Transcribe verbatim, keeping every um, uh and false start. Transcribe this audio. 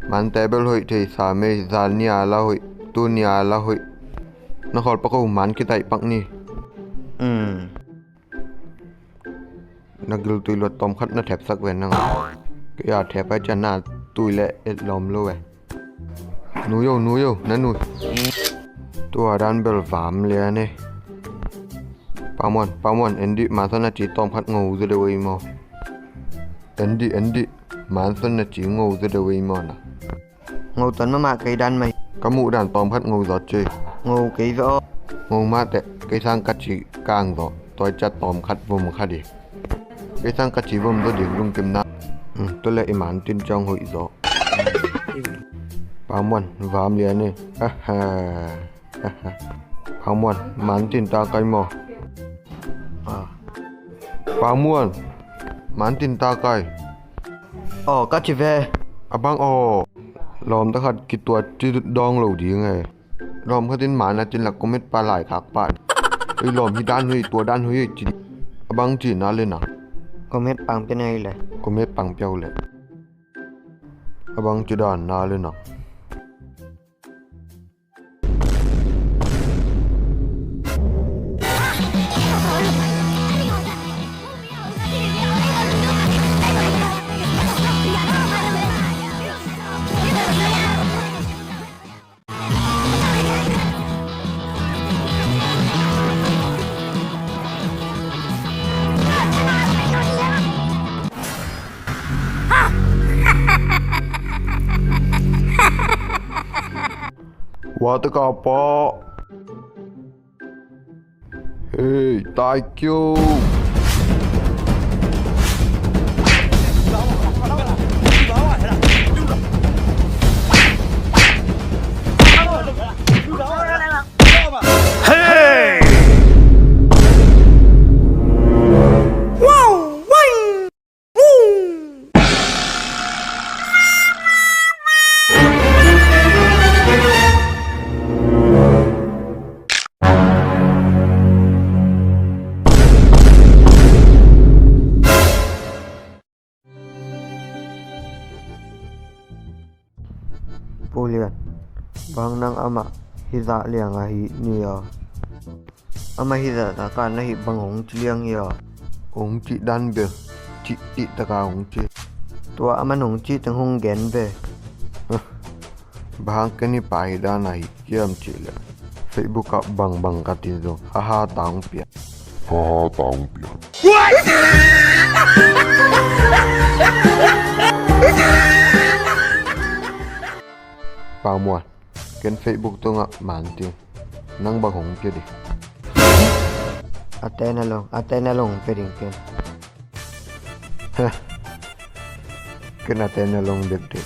Mante bel hoih thei sa mei, zan ni a la hoih, tu ni a la hoih. Na khawl pak o, man kitaih pak ni. Na giltui luat tawm khat na thepsak ve nang. Kei a thep a cian na tui le et lawm lo ve. Nui o, nui o, na nui. Tua dan bel vam lian e. Pangmuan, Pangmuan, en dih, Manson na ci tawm khat ngo zaw deuh ei maw? En dih, en dih, Manson na ci ngo zaw deuh ei maw na? Ngo tuan mahmah kei dan mah hi. Ka muh dan tawm khat ngo zaw ci. Ngo kei zaw. Ngo mah teh, kei sang ka ci kang zaw. Tua ciat tawm khat vom khat hi. Kei sang ka ci vom zaw ding lungkim na. Tua le i man tin ciang hoih zaw. Pangmuan, vam lian e. Pangmuan, man tin ta kai maw? Pangmuan, man tin ta kai. Aw, ka ci ve. A bang aw. Lawm ta khat kituat ci dawng lo ding e. Lawm khat in man a cin la comment pa lai khak pa. Ei lawm hi dan hui, tua dan hui ci. A bang ci na le na. Comment pang pia na hi le. Comment pang pia uh le. A bang ci dan na le na. Wata kapa. Hey, tai kyo. Hey! Wow, wing! Pu Lian, bang nang amah hizah liang ahi ni aw. Amah hizah taka na hih bang hong ci liang hi aw. Hong cih dan bel cih cih taka hong ci. Tua aman hong cih teng hong gen ve. Bang ken hi pa hi dan ahi kiam cih le. Facebook ah bangbang ka ti zong haha ta hong pia. Haha ta hong pia. Pangmuan, ken Facebook tungah man ting. Nang bang hong pia ding? A ten a long, a ten a long pia ding ken. Ken a ten a long bek ding.